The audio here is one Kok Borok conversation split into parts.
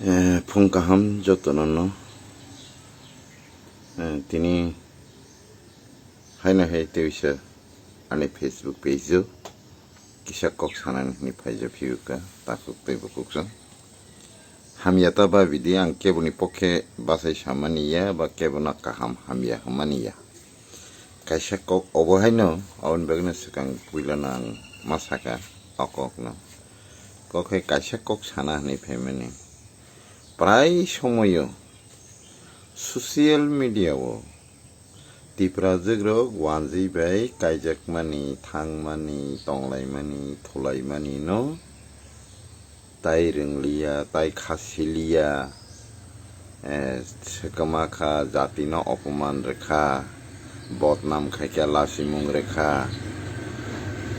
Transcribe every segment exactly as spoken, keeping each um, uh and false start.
Eh, phung kaham jotono no. Eh, tini haino hai tewisa ani Facebook page o kisa kok sanani hwnwi phaija phiyuka takhuk tei bukhuk song. Hamya ta ba bidi ang keboni pokhe bachai samani ya ba kebono kaham hamya hwnmani ya. Kaisa kok obo haino aboni bagwino swkang puilano ang ma saka o kokno. Kok hai kaisa kok sana hwnwi phaimani. Prai somoyo social media o Tiprajwk rok wanjwi bai kaijakmani, thangmani, tonglaimani, thulaimani no tai rwngliya, tai kha siliya, eh, swkma kha, jati no opoman rwkha, bodnam khaikha, lasimung rwkha,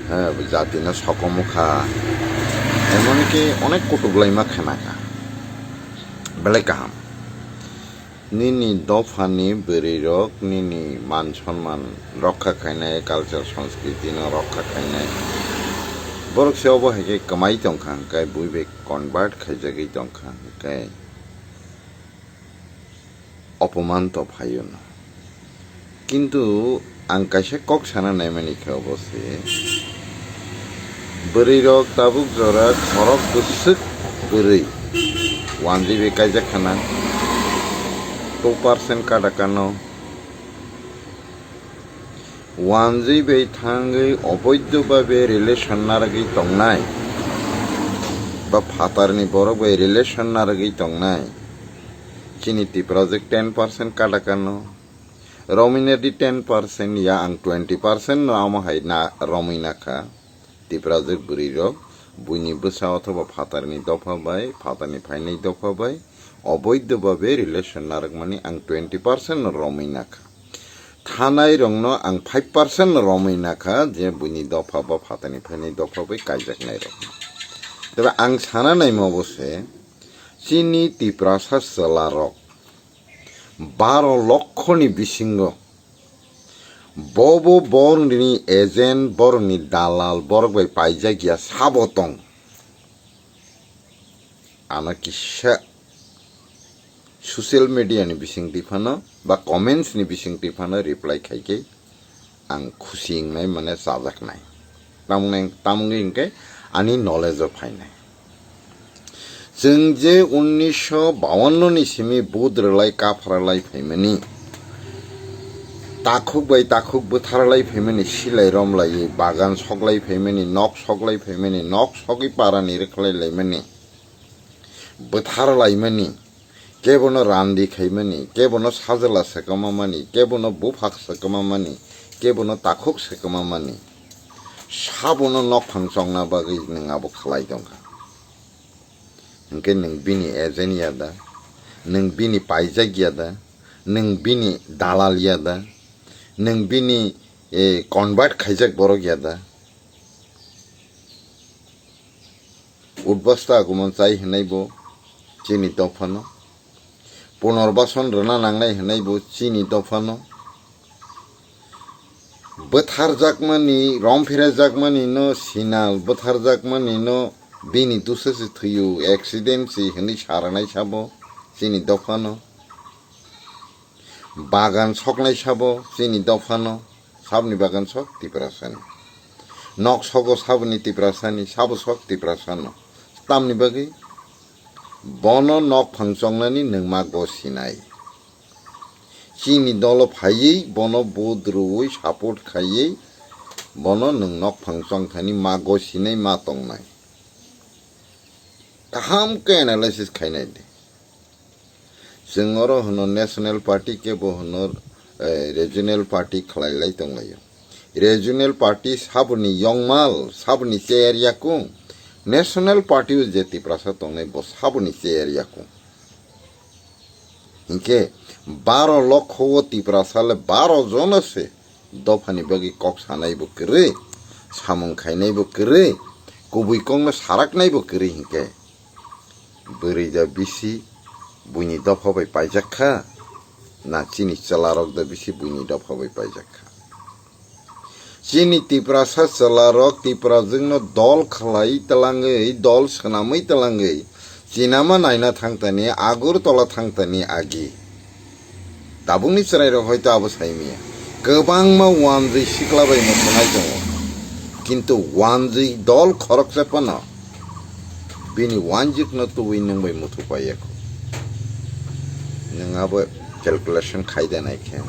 eh, jati no sokomu kha, emon ki onek kutuk laima khna kha, belai kaham. Nini dophani bwrwirok nini man sonman rokha khainai, culture sanskriti no rokha khainai. Borok se obo hai khe kwmai tongkha hwnkhe, bui bai convert khaijagwi tongkha hwnkhe opoman to phaio no. Kintu ang kaisa kok sana naimani khe obo se, bwrwirok tabuk jora khorok bwswk bwrwi wanjwi bai kaijak khana, two percent kada kano wanjwi bai thangwi oboidho babe relation narwgwi tongnai ba phatarni borok bai relation narwgwi tongnai. Chini Tiprajwk ten percent kada kano, romwina di ten percent ya, ang twenty percent no amo hai na romwi nakha. Tiprajwk bwrwirok buini bwsa othoba phatarni dopha bai, phatarni phainai dopha bai oboidho babe relation narwkmani ang twenty percent no romwi nakha. Thanai rokno ang five percent no romwi nakha je buini dopha ba phatarni phainai dopha bai kaijaknai rokno. Tei ang sana naima obo se, chini Tiprasa chwla rok baro lokhoni bisingo bobo borokni agent, borokni dalal, borok bai paijak ya sabo tong. Ano kisa social media ni bising twi phano ba comments ni bising twi phano reply khaikhe ang khusi wngnai, mane chajaknai. Tamni, tamni hwnkhe ani knowledge o phainai. Chwng je unnisho bawanno ni simi vote rwlai kaphra lai phaimani, takhuk bai takhuk bwthar lai phaimani, silai rom laiwi bagan sok lai phaimani, nok sok lai phaimani, nok sogwi parani rwkhlai laimani, bwthar laimani, kebono randi khaimani, kebono sajla swkama mani, kebono buphak swkama mani, kebono takhuk swkama mani, sabono nokphang chongna bagwi nwng abo khlai tongkha. Hwnkhe nwng bini agent ya da, nwng bini paijak ya da, nwng bini dalal ya da, nwng bini, eh, convert khaijak borok ya da? Udbasta agumon chai hwnai bo chini dophano. Punorbason rwna nangnai hwnai bo chini dophano. Bwtharjakmani, romphirajakmani no sinal, bwtharjakmani no bini dusa se thwiyo, accident se hwnwi saranai sabo chini dophano. Bagan soknai sabo chini dophano, saboni bagan sok Tiprasani. Nok sogo saboni Tiprasani, sabo sok Tiprasano. Tamni bagwi bono nokphang chongnani nwng ma gosinai. Chini dolo phaiwi bono vote rwui support khaiwi bono nwng nokphang chongthani ma gosinai ma tongnai. Kaham khe analysis khainai di. Chwng oro hwno national party, kebo hwno, eh, regional party khlai lai tonglaio. Regional party saboni yongmal, saboni chair yakung. National party o je Tiprasa tongnai bo saboni chair yakung. Hinkhe baro lokho o Tiprasa le baro jono se dophani bagwi kok sanai bo kwrwi, samung khainai bo kwrwi, kubui kokno saraknai bo kwrwi hinkhe. Bwrwi da bisi buini dopha bai paijak kha, na chini chwlarok da bisi buini dopha bai paijak kha? Chini Tiprasa chwlarok Tiprajwkno dol khlai twlangwi, dol swnamwi twlangwi, Chinama naina thangtani, Agartala thangtani agi. Tabukni chwrairok hoito abo saimanya. Kwbangma wanjwi sikla bai muthunai tongo. Kintu wanjwi dol khoroksa phano bini wanjwkno tubui nwng bai muthu paiyakho. Nwng abo calculation khai da nai khe.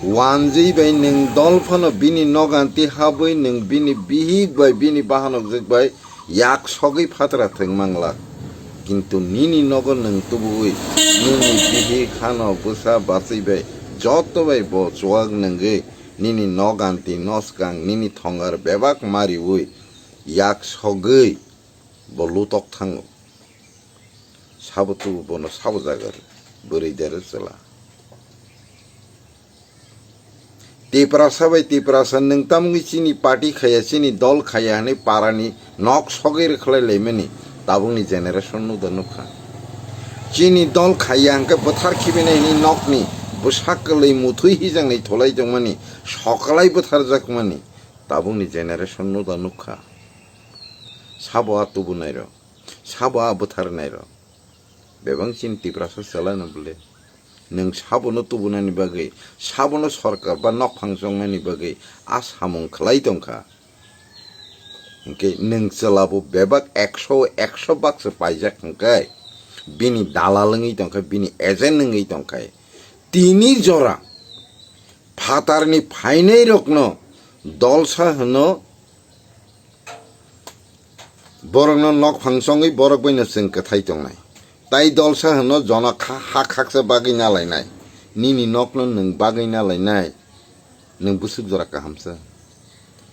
Wanjwi bai nwng dol phano bini noganti habwi nwng bini bihik bai bini bahanokjwk bai yak sogwi phatra thwng mangla. Kintu nini nogo nwng tubuwi nini bihik hano bwsa bachwi bai joto bai bo chuwak nwngwi nini noganti noskang nini thongar bebak mariwi yak sogwi bo lutok thango. Sabo tubu bono sabo jaga rw, bwrwi derw chwla. Tiprasa bai Tiprasa nwng tamungwi chini party khaya, chini dol khaya hwnwi parani nok sogwi rwkhlai laimani tabukni generation no da nukha. Chini dol khaya hwnkhe bwthar khibinai hwnwi nokni bwsak kwlwi muthwi hijaknai tholai tongmani, soklai bwtharjakmani tabukni generation no da nukha. Sabo a tubunairok, sabo a bwtharnairok. Bebak chini Tiprasa chwla no bwle. Nwng sabono tubunani bagwi, sabono sorkar ba nokphang chongnani bagwi a samung khlai tongkha. Hinkhe nwng chwla bo bebak ekso, ekso baksa paijak hinkhe bini dalal wngwi tongkha, bini agent wngwi tongkha. Tini jora phatarni phainairokno dolsa hwno. Borokno nok phang chongwi borok baino chwng kwthai tongnai. Tai dolsa hwno jono kha-, ha khaksa bagwi nalainai. Nini nokno nwng bagwi nalainai. Nwng bwswk jora kahamsa.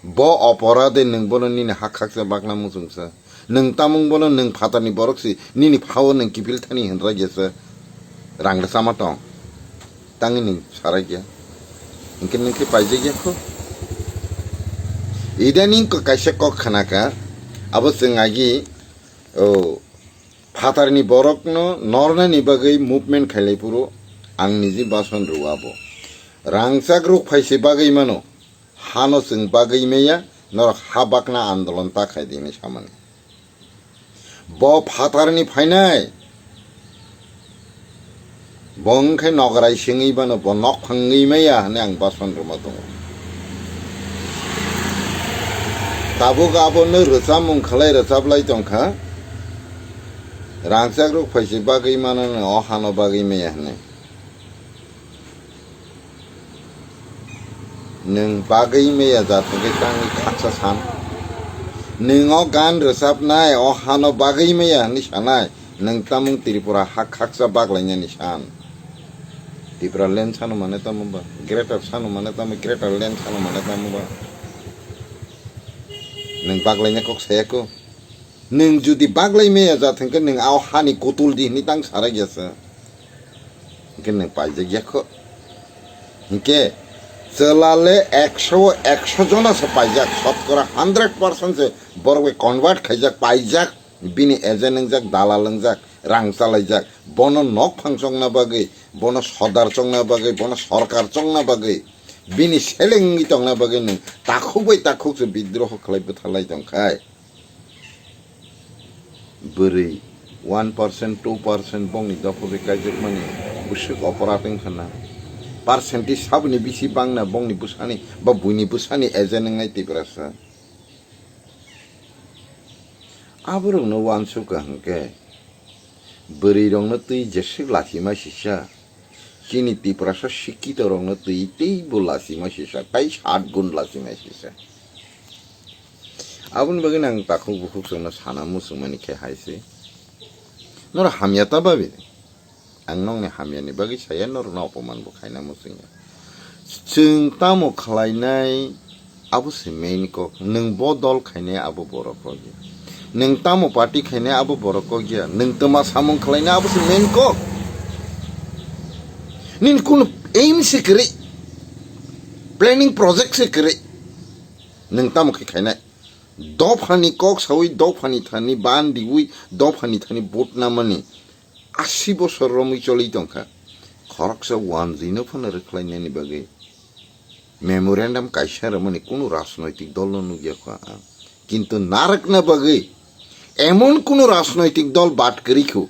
Bo oporade nwng bono nini ha khaksa bagna muchungsa. Nwng tamung bono nwng phatarni borok si nini phao nwng kiphil thani hwnra gesa. Rang rwchama tong. Tangwi nwng sarai ya. Hinkhe nwng khe paijak ya kho. Idaning ko kaisa kok khanaka, abo chwng agi, o, phatarni borokno nornani bagwi movement khailai phuru ang niji bason rw abo. Rangchak ruk phaise bagwi mano, hano chwng bagwi maya, norok ha bakna andolon ta khai di hinwi samani. Bo phatarni phainai. Bo wngkhe nograi sengwi bano bo nok phangwi maya hwnwi ang bason rwma tongo. Tabuk abono rwchapmung khlai rwchaplai tongkha. Rangchak ruk phaisi bagwi mano o hano bagwi maya hwnwi. Nwng bagwi maya jat hwnkhe tangwi khaksa san. Nwng o gan rwchapnai o hano bagwi maya hwnwi sanai. Nwng tamung Tripura ha khaksa baglainani san. Tripura land sano mane tamo ba? Greater sano mane tamo? Greater land sano mane tamo ba? Nwng baglaina kok saya ko. Nwng jodi baglai maya jat hwnkhe nwng ao hani kutul di hwnwi tang sarai gesa. Hwnkhe nwng paijak ya kho. Hwnkhe chwla le ekso, ekso jona se paijak, sotkora hundred percent se borok bai convert khaijak, paijak, bini agent wngjak, dalal wngjak, rang chalaijak, bono nok phang chongna bagwi, bono sodar chongna bagwi, bono sorkar chongna bagwi, bini seleng wngwi tongna bagwi nwng takhuk bai takhuk se bidroho khlai bwtharlai tongkhai. Bwrwi one percent, two percent bongni dophor bai kaijakmani bwswk oporat wngkha na? Percentage saboni bisi bangna bongni bwsani ba buini bwsani agent wngnai Tiprasa? Aborokno uansukha hwnkhe bwrwirokno twi jeswk lachima sisa. Chini Tiprasa sikkhitorokno twi teibo lachima sisa, tai sat gun lachima sisa. Aboni bagwi ang takhuk bukhuk chwngno sana muchungmani khe hai se. Norok hamya ta babi? Ang nokni hamyani bagwi saya, norokno opoman bo khaina muchungya. Chwng tamo khlainai, abo se main kok. Nwng bo dol khainai, abo borok kok ya. Nwng tamo party khainai, abo borok kok ya. Nwng twma samung khlainai, abo se main kok. Nini kunu aim se kwrwi, planning project se kwrwi. Nwng tamo khe khainai? Dophani kok sawi, dophani thani bandiwi, dophani thani vote namani. Asi bosor romwi choli tongkha. Khoroksa wanjwino phano rwkhlainani bagwi memorandum kaisa rwmani kunu rajnoitik dolno nukya kho ang. Kintu narwkna bagwi Emon kuno rajnoitik dol bad kwrwi khu.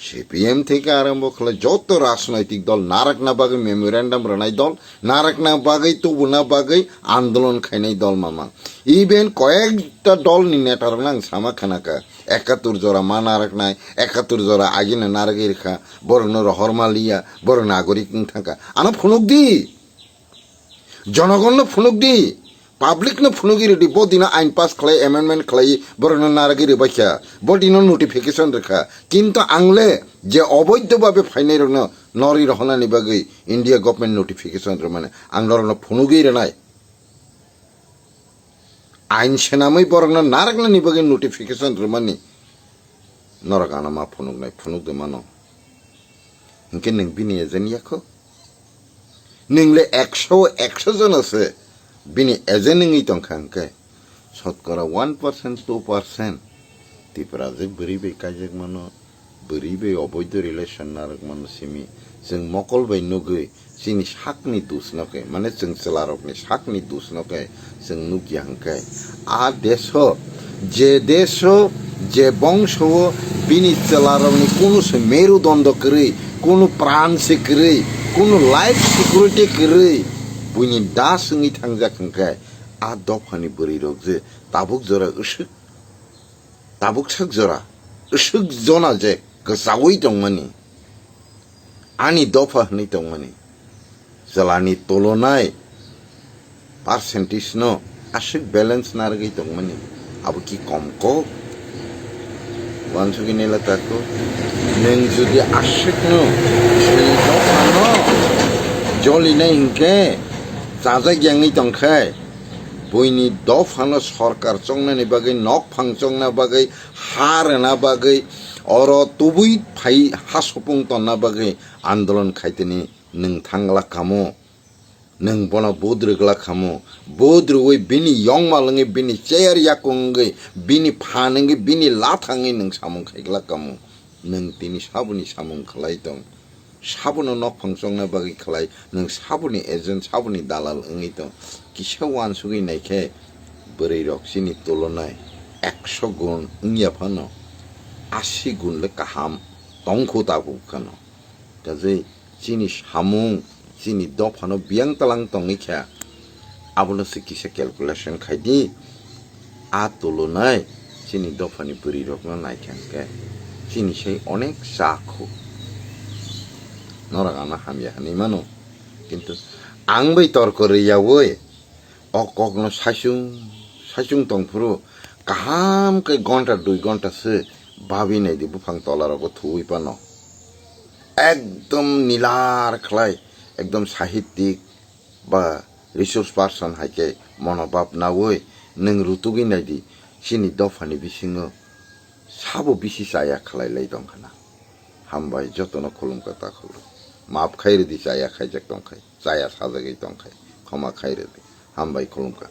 C P M theke arombo khlai joto rajnoitik dol narakna bagwi memorandum rwnai dol, narakna bagwi tubuna bagwi andolon khainai dol mamang. Even koyekta dolni netarokno ang sama khanaka, ekatur jora ma naraknai, ekatur jora agina naragwi rwkha, borokno rohor maliya, borok nagorik wng thangkha. Ano phunukdi. Jonogonno phunukdi, publicno phunugwi rwdi, bo dino ain pass khlai, amendment khlai, borokno naragwi rwbaikha, bo dino notification rwkha. Kintu angle je oboidho babe phainairokno norwi rohornani bagwi India government notification rwmani, ang norokno phunugwi rwnai. Ain swnamwi borokno naraknani bagwi notification rwmani norok ano ma phunuknai, phunukdi mano. Hinkhe nwng bini agent yakho? Nwng le ekso, ekso jono se bini agent wngwi tongkha hinkhe. Sotkora one percent, two percent Tipra je bwrwi bai kaijak mano, bwrwi bai oboidho relation narwk mano simi. Chwng mokol bai nugwi chini sakni dusno khe, mane chwng chwlarokni sakni dusno khe chwng nukya hinkhe, a deso, je deso, je bongso-o bini chwlarokni kunu se merudondo kwrwi, kunu pran se kwrwi, kunu life security kwrwi, buini das wngwi thangjak hinkhe, a dophani bwrwirok je tabuk jora uswk, tabuk sak jora uswk jona je kwchaui tongmani, ani dopha hwnwi tongmani, chwlani tulonai percentage no aswk balance narwgwi tongmani, abo ki kom kok? Wansugwi naila tako, nwng jodi aswkno chini dophano jolinai hinkhe, chajak yangwi tongkhe, buini dophano sorkar chongnani bagwi, nokphang chongna bagwi, ha rwna bagwi, oro tubui phai ha supung tonna bagwi andolon khaitini nwng thangla kamo? Nwng bono budrwgla kamo? Budrwi bini yongmal wngwi, bini chair yakung wngwi, bini phan wngwi, bini lathang wngwi nwng samung khaigla kamo? Nwng tini saboni samung khlai tong, sabono nokphang chongna bagwi khlai, nwng saboni agent, saboni dalal wngwi tong. Kisa wansugwi naikhe, bwrwirok chini tulonai ekso gun wngya phano, asi gun le kaham tongkhu tabuk kheno. Kajai chini samung, chini dophano biyang talang tongwi kha, abono se kisa calculation khai di. A tulonai chini dophani bwrwirokno naikha hinkhe chini sai onek cha khu. Norok ano hamya hinwi mano. Kintu ang bai torko rwyaui o kokno saichung saichung tongphuru kaham khe gonta dui gonta se babi naidi buphang tolarogo thuwi phano. Ekdom nilar khlai, ekdom sahittik ba resource person hai khe monobhab naui nwng rutugwi naidi, chini dophani bisingo sabo bisi chaya khlai lai tongkha na. Hambai jotono khulumkha takhuk rok. Maap khai rwdi chaya khaijak tongkhai, chaya sajagwi tongkhai, khoma khai rwdi. Hambai khulumkha.